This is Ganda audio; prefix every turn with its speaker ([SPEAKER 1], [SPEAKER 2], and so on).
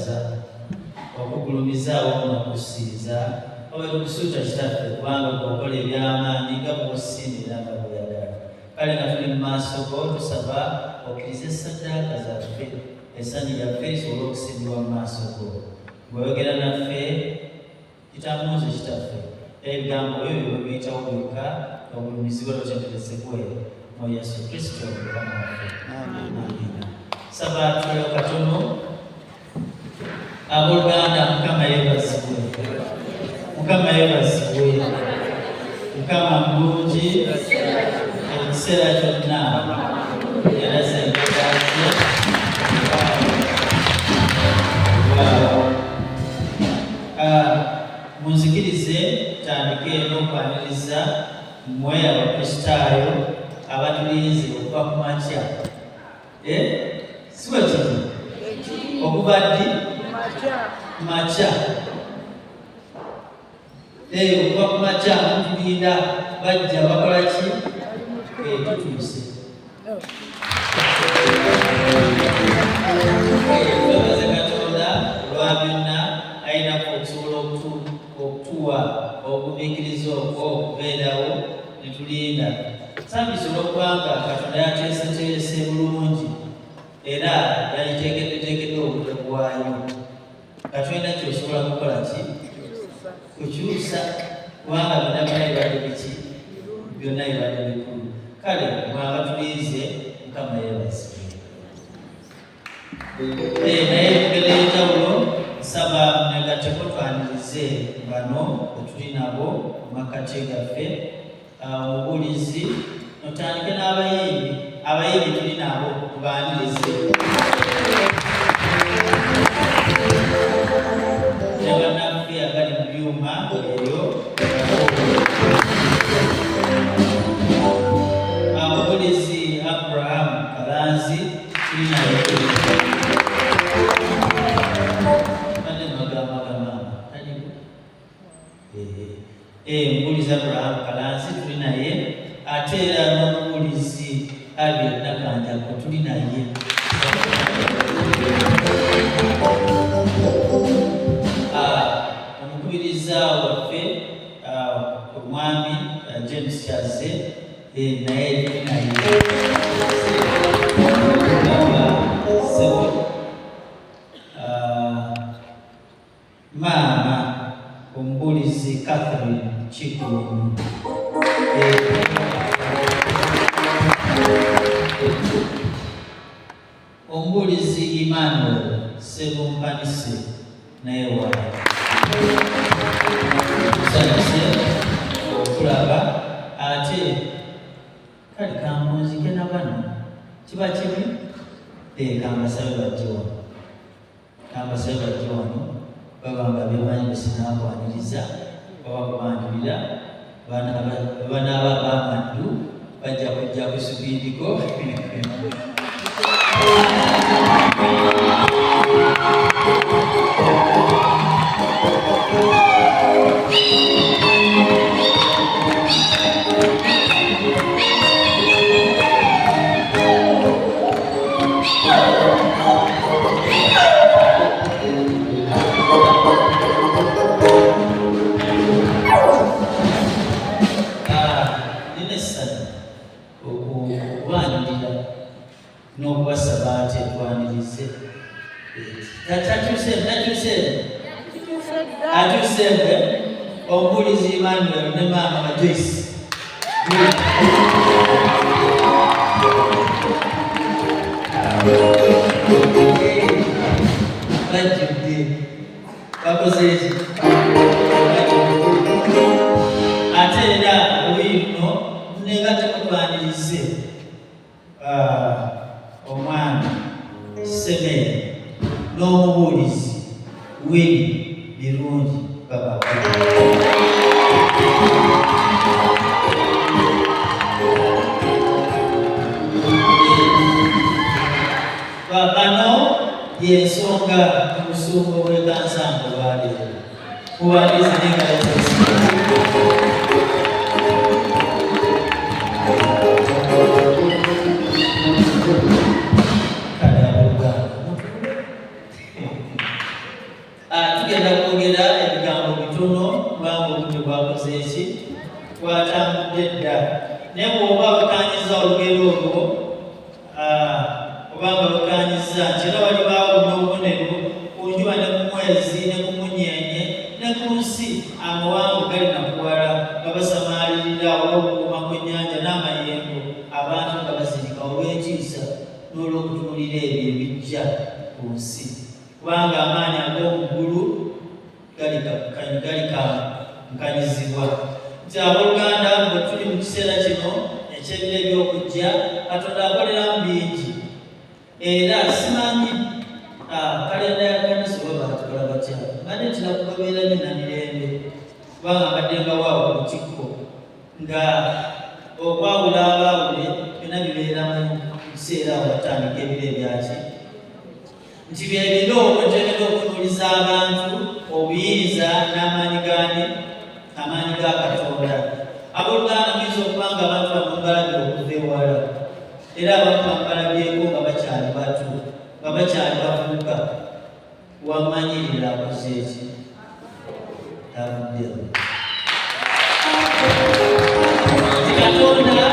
[SPEAKER 1] Okukwebaza, okugulumiza awamu n'okusinza obe tukusuuta Kitaffe, kubanga gwe okola eby'amaanyi nga bw'osiima era nga bw'oyagala. Kale nga tuli mu maaso go, tusaba okkirize ssaddaaka zaffe, essanyu lyaffe lisobole okusiimibwa mu maaso go. Bw'oyogera naffe, kitamuuze Kitaffe, era ebigambo byo bye biyitawo byokka, ogulumizibwe otenderezebwe mu Yesu Kristo Mukama waffe. Amiina. Saba tulewo katono. Abooluganda, Mukama yeebazibwe, Mukama yeebazibwe, Mukama mulungi ekiseera kyonna, era zembegaze. Munzikirize tandike n'okwaniriza mmwe Abakristaayo abatulinze okuva ku makya. Si bwe kiri? Okuva ddi? Makya. Okuva ku makya mutulinda, bajja bakola ki? Tutuuse. Twebaze Katonda olwa byonna, ayinako okusobola okutuwa obugumiikiriza okwo okubeerawo ne tulinda. Sambisa olwokubanga Katonda yateeseteese bulungi era yagiteekeddeteekedde obudde bwayo, nga tulina kyosobola kukola ki kukyusa, kubanga byonna byonna bibadde biki, byonna bibadde bikulu. Kale mwaba tulinze, Mukama yeebazibwe. Naye mugeri ey'enjawulo nsaba negatteko twanirize bano betuli nabo mu makkati gaffe, omubuulizi, otandike n'abayimbi. Abayimbi tuli nabo, tubaanirize, ne bannaffe abali mu byuma eyo. Omubuulizi Abraham Kalanzi tuli naye. Badde mbagamba maama taliwo. Omubuulizi Abraham Kalanzi tuli naye, ate era n'omubuulizi Ariel Nakanjako tuli naye. Omukubiriza waffe, omwami James Kyazze, naye tuli naye. Sebo, maama omubuulizi Catherine Kiggundu. Omubuulizi Emmanuel Sebumpanise naye waayo. Tusanyuse okulaba. Ate kale kampunzike na bano, kiba kibi. Kambasabe bajje wano, kambasabe bajje wano, baba nga bemanyi besinakwaniriza baba kubanjulira. Banaaba bamaddu bajja kujja ku supiidiko. Nina essanyu okubanjulira n'okubasaba nti twanirize. Takyuseemu, takyuseemu, akyuseemu. Omubuulizi Emmanuel ne maama wa Joyce bajjudde, bakoze eki. Ate era oluyi luno negatteko twanirize omwami Semeri n'omubuulizi Winnie Birungi Baba. Bano yensonga mu busumba bw'Ekansanga olwaleero. Mubanirize n'engalo z'ensi. Kale abooluganda, mutuule. Tugenda kwogera ebigambo bitono kubanga obudde bwakoze eki bwatambudde dda, naye bw'oba wekanyiza olugero olwo, obanga wekanyiza nti era walibaawo n'obubonero ku njuba ne ku mwezi ne ku munyeenye ne ku nsi, amawanga gali nakuwala nga basamaalirira olw'okuwuuma kw'ennyanja n'amayengo, abantu nga bazirika olw'entiisa n'olw'okutunuulira ebyo ebijja ku nsi, kubanga amaanyi ag'omu ggulu galikankanyizibwa. Nti abooluganda, bwe tuli mu kiseera kino eky'ebiro eby'okujja, Katonda akoleramu bingi. Era simanyi kalenda ya kanisa oba baatukola batya, mbadde ntera kugoberera nnyo Namirembe kubanga mbadde nga waawo ku lutikko nga okwawula abaawule byonna bibeera mu kiseera awo batandika ebiro ebyaki, nti bye biro mweteekeddwa okutunuuliza abantu obuyinza n'amaanyi gaani, amaanyi ga Katonda. Abooluganda, muyinza okuba nga abantu bano mubalabye okuva ewala, era abamu bamubalabyeko nga bakyali bato, nga bakyali bavubuka. Wamanyirira akoze eki tavuddewo. Katonda